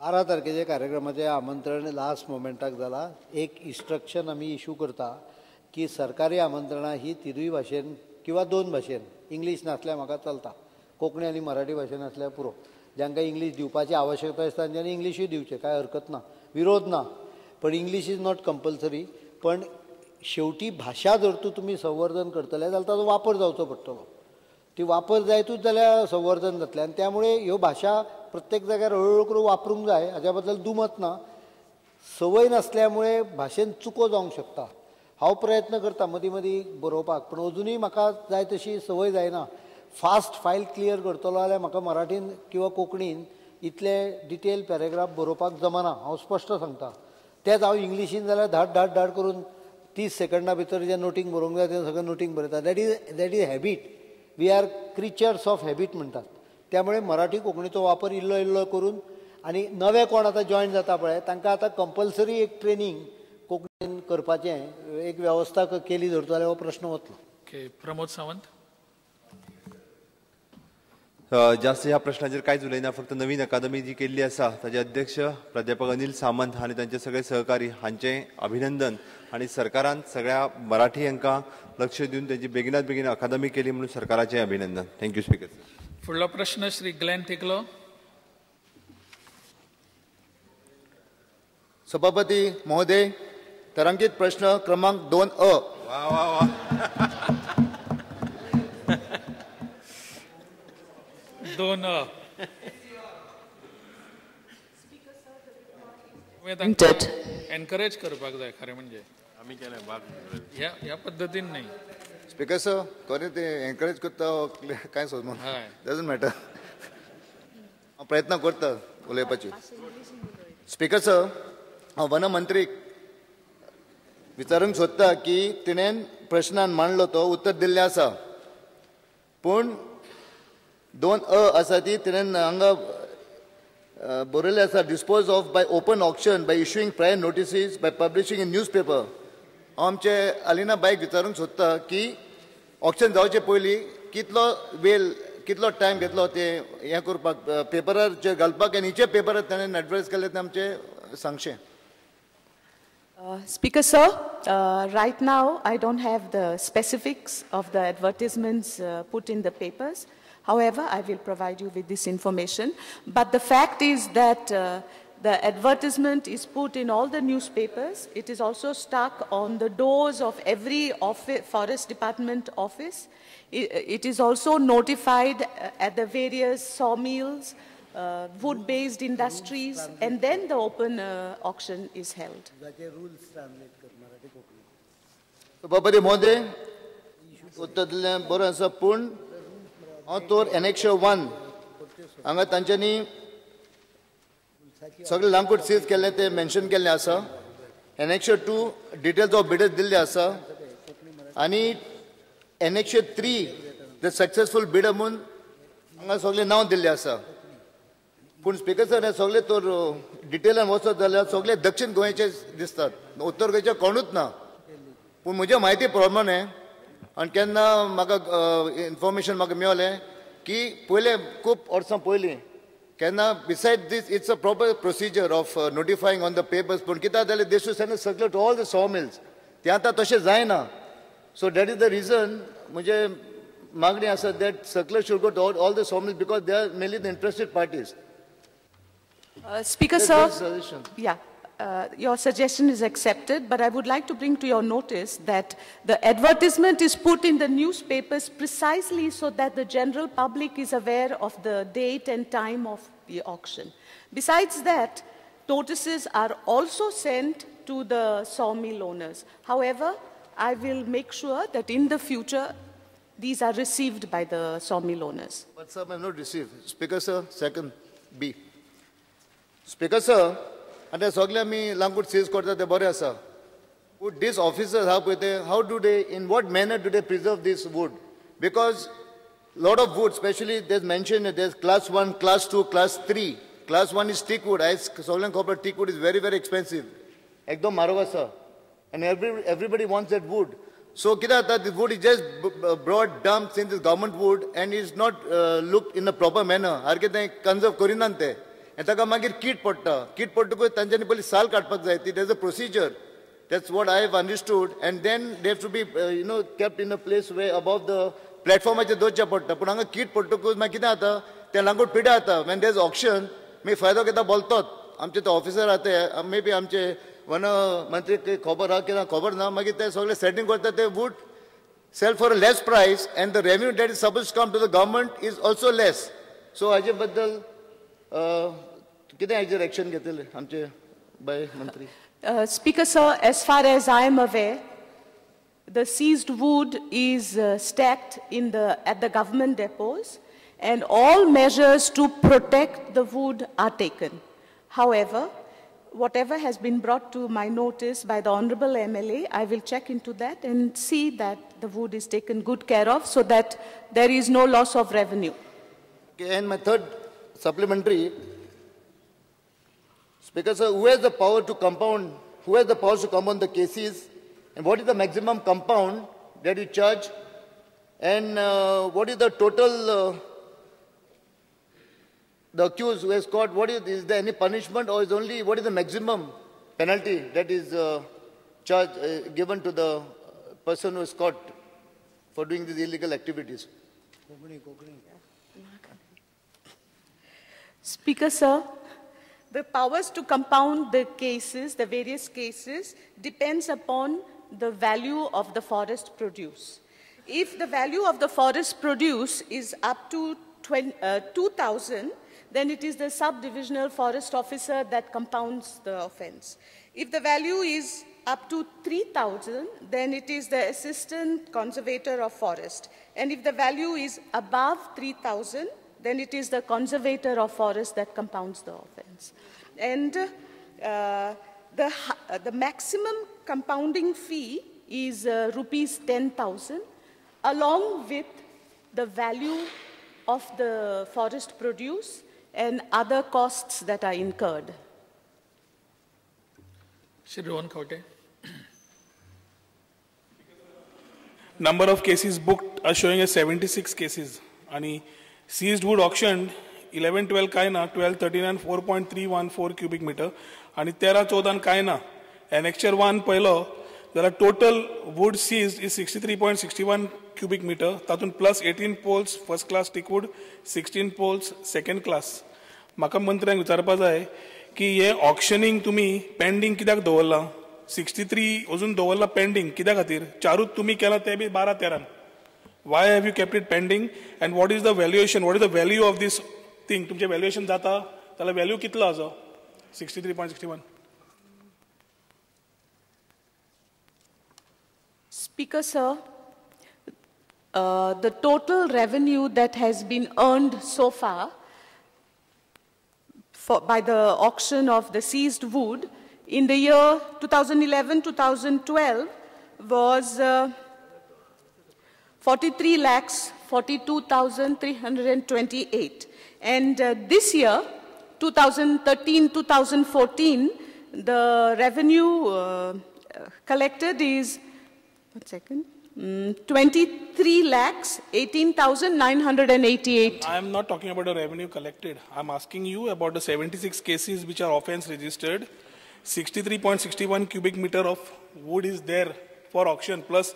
12 तारखेचे कार्यक्रमाचें आमंत्रण लास्ट मोमेंटाक जाला. एक इन्स्ट्रक्शन आमी इशू करता की सरकारी आमंत्रणां ही तिनूय भाशेन किंवा 2 भाशेन, इंग्लीश नासल्यार म्हाका चलता, कोंकणी आनी मराठी भाशेन आसल्यार पुरो. जांकां इंग्लीश दिवपाची आवश्यकता आसता तांच्यांनी इंग्लिशूय दिवचें, कांय हरकत ना, विरोध ना, पण इंग्लीश is not compulsory. पण शेवटी भाशा जर तूं तुमी संवर्धन करतले जाल्यार ताचो वापर जावचो पडटलो. ती वापर जायतूच जाल्यार संवर्धन जातलें आनी त्यामुळे ह्यो भाशा प्रत्येक जाग्यार हळूहळू करून वापरूंक जाय, हाज्या बद्दल दुमत ना. संवय नासल्यामुळे भाशेन चुको जावंक शकता. हांव प्रयत्न करता मदीं मदीं बरोवपाक, पूण अजुनूय म्हाका जाय तशी संवय जायना. फास्ट फायल क्लियर करतलो जाल्यार म्हाका मराठीन किंवा कोंकणीन इतले डिटेल पॅरेग्राफ बरोवपाक जमना, हांव स्पश्ट सांगता. तेंच हांव इंग्लिशीन जाल्यार धाड धाड धाड करून 30 सेकंडा भितर जें नोटींग बरोवंक जाय तें सगळें नोटींग बरयता. That is habit. We are creatures of habit म्हणटात. त्यामुळे मराठी कोंकणीचो वापर इल्लो इल्लो करून, आनी नवे कोण आतां जॉयन जाता पळय तांकां आतां कंपल्सरी एक ट्रेनींग कोंकणीन करपाचें एक वेवस्था केली जर जाल्यार हो प्रश्न वतलो. ओके, प्रमोद सावंत. जास्त ह्या प्रश्नाचेर कांयच उलयना, फक्त नवीन अकादमी जी केल्ली आसा ताजे अध्यक्ष प्राध्यापक अनिल सामंत आनी तांचे सगळे सहकारी हांचें अभिनंदन आनी सरकारान सगळ्या मराठी हांकां लक्ष दिवन तेजी बेगिनात बेगीन अकादमी केली म्हणून सरकाराचें अभिनंदन. Thank you speaker. फुडलो प्रश्न श्री ग्लॅन तिकलो. सभापती महोदय, तारांकित प्रश्न क्रमांक 2 अ. वा वा वा. 2 अ. एनकरेज करपाक जाय खरें म्हणजे आमी केलें ह्या पद्दतीन न्ही. स्पीकर सर, कोणी ते एनकरेज करता कांय सोदना, डजंट मॅटर. हांव प्रयत्न करता उलोवपाची. स्पीकर सर, हांव वनमंत्रीक विचारूंक सोदता की तिणें प्रश्नान मांडलो तो उत्तर दिल्लें आसा, पूण 2 अ आसा ती तिणें हांगा बरयल्लें आसा, dispose of by open auction by issuing prior notices by publishing in newspaper. हांव आमचे अलिना बायक विचारूंक सोदता की ऑक्शन जावचे पयलीं कितलो वेळ, कितलो टायम घेतलो ते हें करपाक, पेपरार घालपाक, आनी हिचे पेपरार ताणें एडवर्टायज केल्लें तें आमचें सांगचें. Speaker sir, right now I don't have the specifics of the advertisements put in the papers. However, I will provide you with this information. But the fact is that the advertisement is put in all the newspapers. It is also stuck on the doors of every office, forest department office. It is also notified at the various sawmills, wood-based industries, and then the open auction is held. सभापती महोदय, उत्तर दिल्लें बरें आसा, पूण हांव तर annexure 1 हांगा तांच्यांनी सगळें लांकूड सीज केल्लें तें मेन्शन केल्लें आसा. एनेक्शर 2 डिटेल्स ऑफ बिडर्स दिल्ले आसा, आनी एनेक्शर 3 the successful bidder म्हूण हांगा सगळें नांव दिल्लें आसा. पूण स्पीकर सर, हें सगळें तर डिटेलान वचत जाल्यार सगळे दक्षिण गोंयचे दिसतात, उत्तर गोंयचे कोणूच ना. पूण म्हज्या म्हायती प्रमाणे आनी केन्ना म्हाका इन्फॉर्मेशन म्हाका मेळलें की पयलें खूब वर्सां पयलीं केन्ना beside this it's a proper procedure of notifying on the papers, पूण कितें जालें they should send circular to all the saw mills, तें आतां तशें जायना. So that is the reason म्हजें मागणी आसा that circular should go to all the saw mills because they are mainly the interested parties. Speaker sir, yeah, your suggestion is accepted, but I would like to bring to your notice that the advertisement is put in the newspapers precisely so that the general public is aware of the date and time of the auction. Besides that, notices are also sent to the sawmill owners. However, I will make sure that in the future, these are received by the sawmill owners. But sir, I have not received. Speaker sir, second B. Speaker sir, आनी सगळे आमी लांकूड seize करता ते बरें आसा, पूण these officers आहा पळय ते, how do they, in what manner do they preserve this wood? Because lot of wood, specially there's mention there's class 1, class 2, class 3. Class 1 is teak wood. आयज सगळ्यांक खबर teak wood is very very expensive, एकदम म्हारग आसा, and everybody wants that wood. So कितें जाता, the wood is just brought dump in this government wood and is not look in a proper manner. सारकें तें कन्जर्व करिनात ते. आनी ताका मागीर कीट पडटा. कीट पडटकूच तांच्यांनी पयलीं साल काडपाक जाय. ती there's a procedure. That's what I have understood. And then they have to be you know kept in a place way above the प्लॅटफॉर्माचेर दवरचें पडटा. पूण हांगा कीट पडटकूच मागीर कितें जाता, तें लांकूड पिड्या जाता. When there is auction मागीर फायदो घेता बोलतोच. आमचे ते ऑफिसर आहा ते मे बी आमचे वन मंत्री खबर आहा कितें खबर ना, मागीर ते सगळे सेटींग करता. ते wood sell for a less price and the revenue that is supposed to come to the government is also less. So हाजे बद्दल कितें हाजेर एक्शन घेतले आमचे बाय मंत्री? Speaker sir, as far as I am aware, the seized wood is stacked in the at the government depots and all measures to protect the wood are taken. However, whatever has been brought to my notice by the Honorable MLA, I will check into that and see that the wood is taken good care of so that there is no loss of revenue. Okay, and my third supplementary, Speaker sir, who has the power to compound, who has the power to compound the cases, and what is the maximum compound that you charge, and what is the total the accused who has caught, what is there any punishment, or is only, what is the maximum penalty that is charged, given to the person who is caught for doing these illegal activities? Speaker sir, the powers to compound the cases, the various cases, depends upon the value of the forest produce. If the value of the forest produce is up to 2,000, then it is the subdivisional forest officer that compounds the offense. If the value is up to 3,000, then it is the assistant conservator of forest. And if the value is above 3,000, then it is the conservator of forest that compounds the offense. And the maximum compounding fee is rupees 10,000, along with the value of the forest produce and other costs that are incurred. Shri Rohan Khaunte. Number of cases booked are showing as 76 cases. And seized wood auctioned 11, 12 काय ना, 12, 13 and 4.314 cubic meter. आणि 13, 14 काय ना. Annexure 1 पहिलो जाल्यार total wood seized is 63.61 cubic meter. तातूंत plus 18 poles first class teak wood, 16 poles second class. म्हाका मंत्र्यांक विचारपा जाय की हे ऑक्शनिंग तुमी पेंडींग कित्याक दवरलां? 63 अजून दवरलां पेंडींग कित्या खातीर? चारूच तुमी केलां ते बी 12, 13. Why have you kept it pending? And what is the valuation? What is the value of this thing? तुमचें valuation जाता जाल्यार value कितलो आसा? 63.61. Speaker sir, the total revenue that has been earned so far by the auction of the seized wood in the year 2011-2012 was 43,42,328. And this year, 2013-2014, the revenue collected is, one second, 23,18,988. I am not talking about the revenue collected. I am asking you about the 76 cases which are offense registered. 63.61 cubic meter of wood is there for auction, plus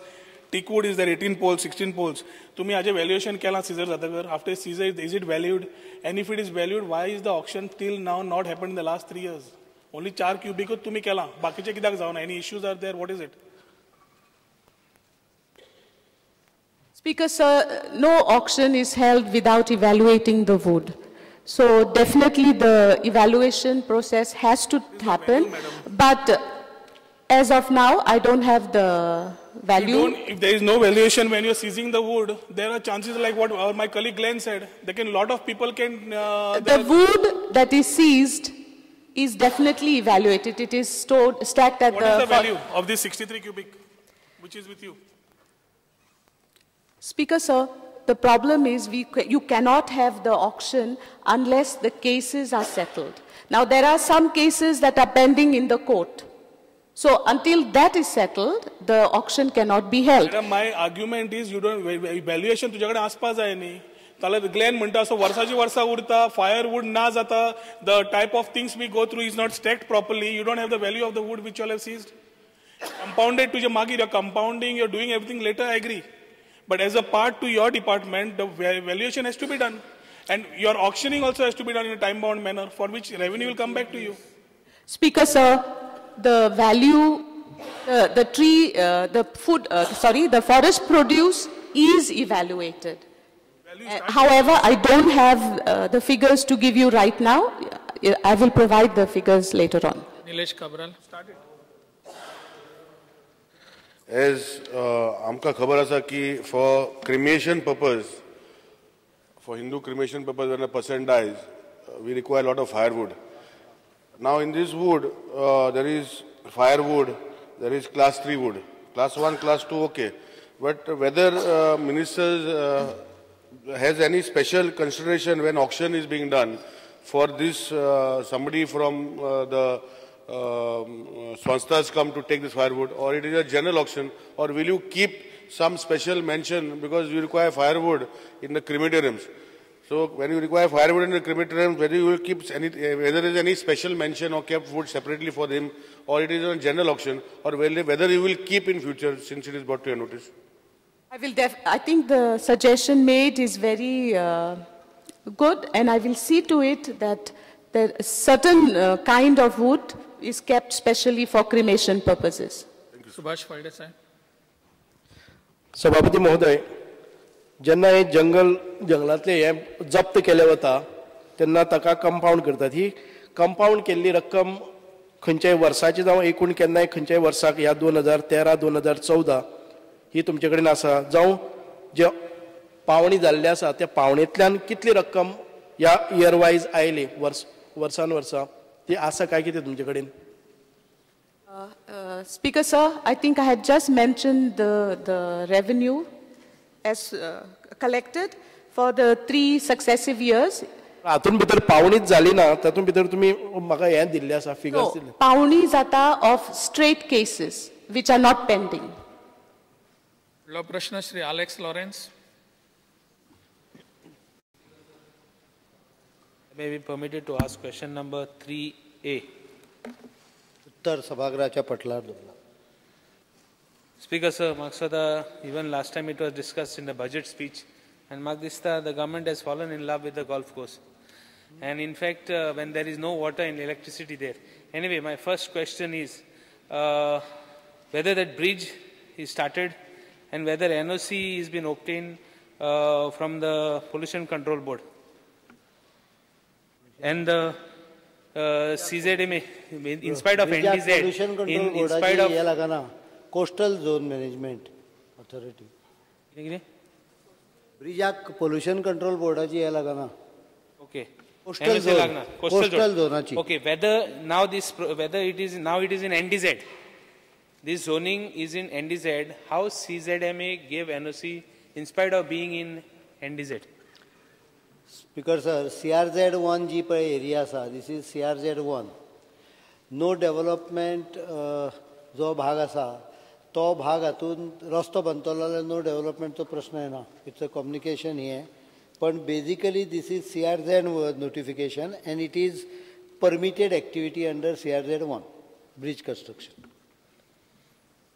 teak wood is there, 18 poles, 16 poles. Tumi aje valuation kela seizure jatagar. After seizure, is it valued? And if it is valued, why is the auction till now not happened in the last 3 years? Only 4 cubic tumi kela. Bakiche kidak jauna? Any issues are there? What is it? Speaker sir, no auction is held without evaluating the wood. So definitely the evaluation process has to happen. Value, but as of now, I don't have the value. If there is no valuation when you're seizing the wood, there are chances like what my colleague Glenn said. There can lot of people can. The wood that is seized is definitely evaluated. It is stored, stacked at what the. What is the value of this 63 cubic, which is with you? Speaker sir, the problem is you cannot have the auction unless the cases are settled. Now there are some cases that are pending in the court. So until that is settled, the auction cannot be held. Madam, my argument is you don't valuation तुझ्याकडे आसपा जाय न्ही. जाल्यार Glenn म्हणटा असो वर्साची वर्सां उरता, फायरवूड ना जाता, the type of things we go through is not stacked properly, you don't have the value of the wood which you have seized. Compounded तुजे मागीर, you're compounding, you're doing everything later, I agree. But as a part to your department, the valuation has to be done. And your auctioning also has to be done in a time-bound manner, for which revenue will come back to you. Speaker, sir, the value, the tree, the food, sorry, the forest produce is evaluated. However, I don't have the figures to give you right now. I will provide the figures later on. Nilesh Cabral. Started. As आमकां खबर आसा की for cremation purpose, for Hindu cremation purpose, when a person dies, we require a lot of firewood. Now in this wood, there is firewood, there is class 3 wood, class 1, class 2, okay. But whether ministers has any special consideration when auction is being done for this, somebody from the Swansthas come to take this firewood, or it is a general auction, or will you keep some special mention because you require firewood in the crematoriums? So when you require firewood in the crematoriums, whether you will keep any, whether there is any special mention or kept wood separately for them, or it is a general auction, or whether you will keep in future since it is brought to your notice. I will I think the suggestion made is very good, and I will see to it that the certain kind of wood is kept specially for cremation purposes. Subhash Phaldesai. सभापती महोदय, जेन्ना हे जंगल जंगलांतले हे जप्त केले वता तेन्ना ताका कंपावंड करतात. ही कंपावंड केल्ली रक्कम खंयच्याय वर्साची जावं एकूण केन्नाय खंयच्याय वर्साक ह्या 2013 2014 ही तुमचे कडेन आसा, जावं जे पावणी जाल्ली आसा त्या पावणेंतल्यान कितली रक्कम ह्या इयर वायज आयली वर्स वर्सान वर्सा ती आसा काय कितें तुमचे कडेन? Speaker sir, I think I had just mentioned the revenue as collected for the 3 successive years. हातून भितर पावणीच जाली ना, तातूंत भितर तुमी म्हाका हें दिल्लें आसा फिगर्स दिल्ले. पावणी जाता of straight cases which are not pending. फुडलो प्रश्न Shri Alex Lawrence. May be permitted to ask question number 3A. उत्तर सभागृहाच्या पटलार दवरला. Speaker sir, Maksada, even last time it was discussed in the budget speech, and Magdista, the government has fallen in love with the golf course. And in fact, when there is no water and electricity there. Anyway, my first question is whether that bridge is started and whether NOC has been obtained from the Pollution Control Board. And the CZMA, in spite of NDZ, in spite of Coastal Zone Management Authority. ब्रिजाक pollution control बोर्डाची हे लागना. Okay. Coastal zone. Coastal झोनाची. Okay, whether now this, whether it is now it is in NDZ. This zoning is in NDZ. How CZMA gave NOC in spite of being in NDZ? Speaker sir, CRZ 1 जी पळय area आसा, this is CRZ 1. No development जो भाग आसा तो भाग हातून रस्तो बांदतलो जाल्यार नो डेव्हलपमेंटचो प्रश्न येना. It's a communication हें, पण basically this is CRZ notification and it is permitted activity under CRZ 1 bridge construction.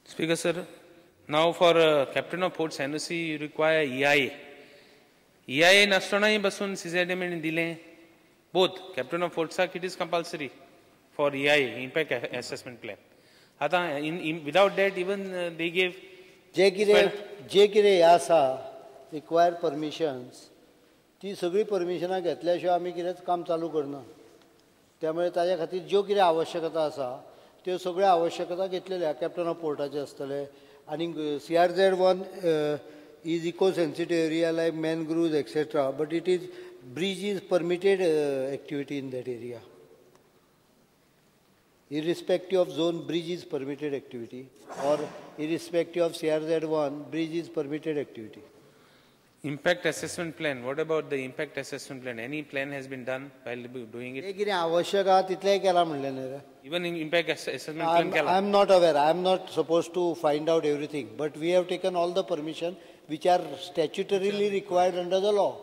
Speaker sir, now for captain of ports NOC you require EIA. EIA नासतनाय बसून CZMA दिलें. Both captain of पोर्ट्साक it is compulsory for EIA impact assessment plan. आतां without that even they gave जे कितें हें आसा required permissions, ती सगळीं परमिशनां घेतल्या शिवाय आमी कितेंच काम चालू करना. त्यामुळे ताज्या खातीर ज्यो कितें आवश्यकता आसा त्यो सगळ्यो आवश्यकता घेतलेल्यो कॅप्टन ऑफ पोर्टाचे आसतले. आनी CRZ 1 is eco sensitive area like mangroves etcetera, but it is bridge is permitted activity in that area. Irrespective of zone, bridge is permitted activity, or irrespective of CRZ 1, bridge is permitted activity. Impact assessment plan. What about the impact assessment plan? Any plan has been done while doing it? कितें आवश्यक आहा तितलेंय केलां म्हणलें न्ही रे. Even in impact assessment plan केला. I am not aware. I am not supposed to find out everything. But we have taken all the permission which are statutorily required under the law.